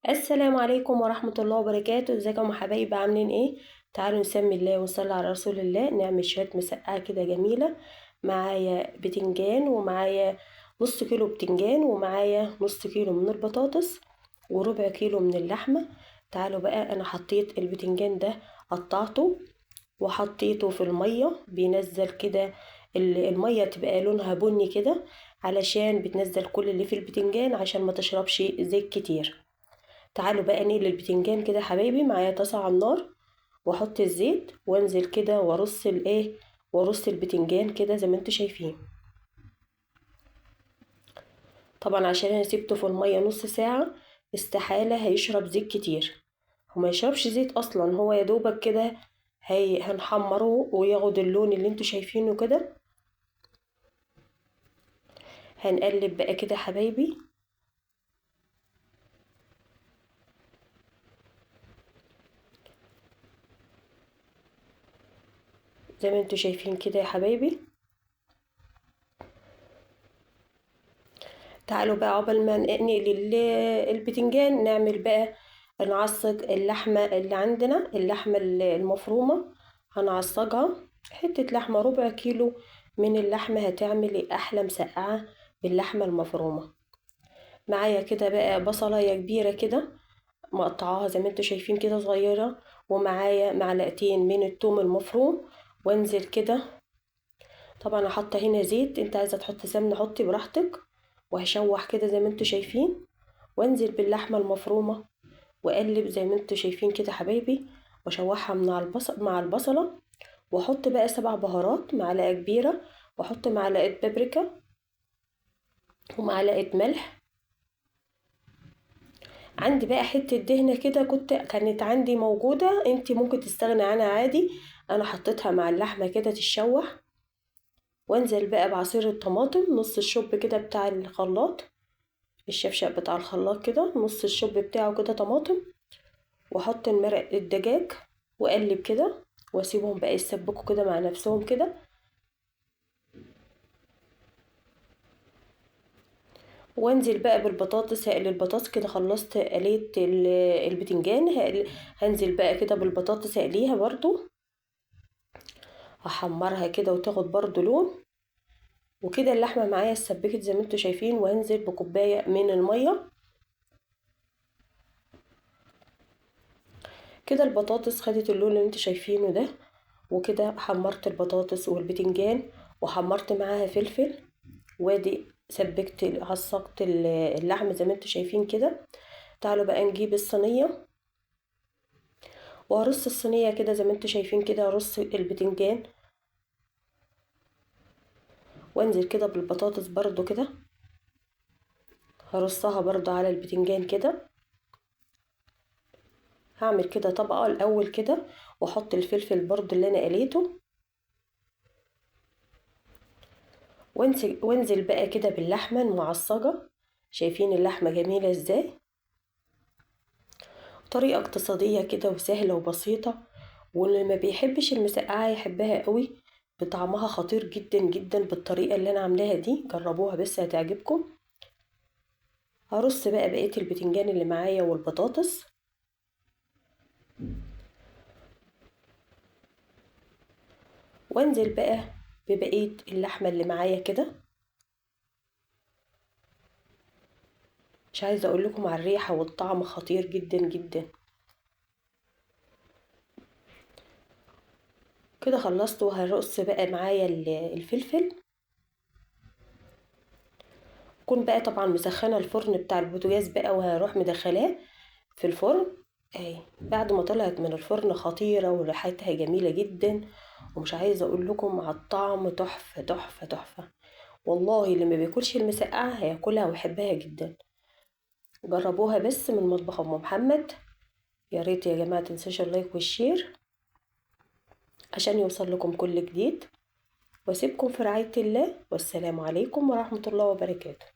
السلام عليكم ورحمة الله وبركاته. ازيكم يا حبايبي، عاملين ايه؟ تعالوا نسمي الله ونصلي على رسول الله. نعمل شوية مسقعة كده جميلة. معايا بتنجان، ومعايا نص كيلو بتنجان، ومعايا نص كيلو من البطاطس، وربع كيلو من اللحمة. تعالوا بقى، انا حطيت البتنجان ده قطعته وحطيته في المية، بينزل كده المية تبقى لونها بني كده، علشان بتنزل كل اللي في البتنجان عشان ما تشربش زيت كتير. تعالوا بقى نقلي البتنجان كده يا حبايبي. معايا طاسه على النار، واحط الزيت وانزل كده وارص الايه، وارص البتنجان كده زي ما انتوا شايفين. طبعا عشان انا سيبته في المية نص ساعة استحالة هيشرب زيت كتير، هو ما يشربش زيت اصلا، هو يا دوبك كده هنحمره وياخد اللون اللي انتوا شايفينه كده. هنقلب بقى كده حبايبي. زي ما انتوا شايفين كده يا حبايبي. تعالوا بقى عقبال ما نقلي البتنجان، نعمل بقى نعصج اللحمة اللي عندنا، اللحمة المفرومة هنعصجها. حتة لحمة ربع كيلو من اللحمة هتعمل أحلى مسقعة باللحمة المفرومة. معايا كده بقى بصلاية كبيرة كده مقطعاها زي ما انتوا شايفين كده صغيرة، ومعايا معلقتين من التوم المفروم، وانزل كده. طبعا انا حاطه هنا زيت، انت عايزه تحط سمنه حطي براحتك. وهشوح كده زي ما انتوا شايفين، وانزل باللحمه المفرومه واقلب زي ما انتوا شايفين كده حبايبي، واشوحها من على البصل مع البصله. واحط بقى 7 بهارات، معلقه كبيرة، واحط معلقه بابريكا ومعلقة ملح. عندي بقى حتة دهنه كده كانت عندي موجودة، انت ممكن تستغني عنها عادي، انا حطيتها مع اللحمة كده تتشوح. وانزل بقى بعصير الطماطم، نص الشوب كده بتاع الخلاط، الشفشق بتاع الخلاط كده، نص الشوب بتاعه كده طماطم. واحط المرق الدجاج واقلب كده، واسيبهم بقى يتسبكوا كده مع نفسهم كده. وانزل بقى بالبطاطس، هقلي البطاطس كده. خلصت قليت البتنجان، هنزل بقى كده بالبطاطس اقليها برضو، هحمرها كده وتاخد برضو لون. وكده اللحمة معايا اتسبكت زي ما انتوا شايفين. وهنزل بكوبايه من المية كده. البطاطس خدت اللون اللي انتوا شايفينه ده. وكده حمرت البطاطس والبتنجان، وحمرت معاها فلفل، وادي سبكت عصقت اللحمة زي ما انتوا شايفين كده. تعالوا بقى نجيب الصينية، وهرص الصينية كده زي ما انتوا شايفين كده. هرص البتنجان وانزل كده بالبطاطس برضو كده، هرصها برضو على البتنجان كده. هعمل كده طبقه الاول كده، واحط الفلفل برضو اللي انا قليته، وانزل بقى كده باللحمه المعصجه. شايفين اللحمة جميلة ازاي؟ طريقه اقتصادية كده وسهلة وبسيطة، واللي ما بيحبش المسقعه يحبها قوي، بطعمها خطير جدا جدا بالطريقة اللي انا عاملاها دي. جربوها بس هتعجبكم. هرص بقى بقية البتنجان اللي معايا والبطاطس. وانزل بقى ببقية اللحمة اللي معايا كده. مش عايزه اقول لكم على الريحة والطعم، خطير جدا جدا كده. خلصت، وهرص بقى معايا الفلفل. كون بقى طبعا مسخنه الفرن بتاع البوتاجاز بقى، وهروح مدخلاه في الفرن اهي. بعد ما طلعت من الفرن خطيرة وريحتها جميلة جدا، ومش عايزه اقول لكم على الطعم، تحفة تحفة تحفة والله. اللي ما بياكلش المسقعه هياكلها ويحبها جدا. جربوها بس من مطبخ ام محمد. يا ريت يا جماعة تنسوش ال like وال share عشان يوصل لكم كل جديد. واسيبكم في رعاية الله، والسلام عليكم ورحمة الله وبركاته.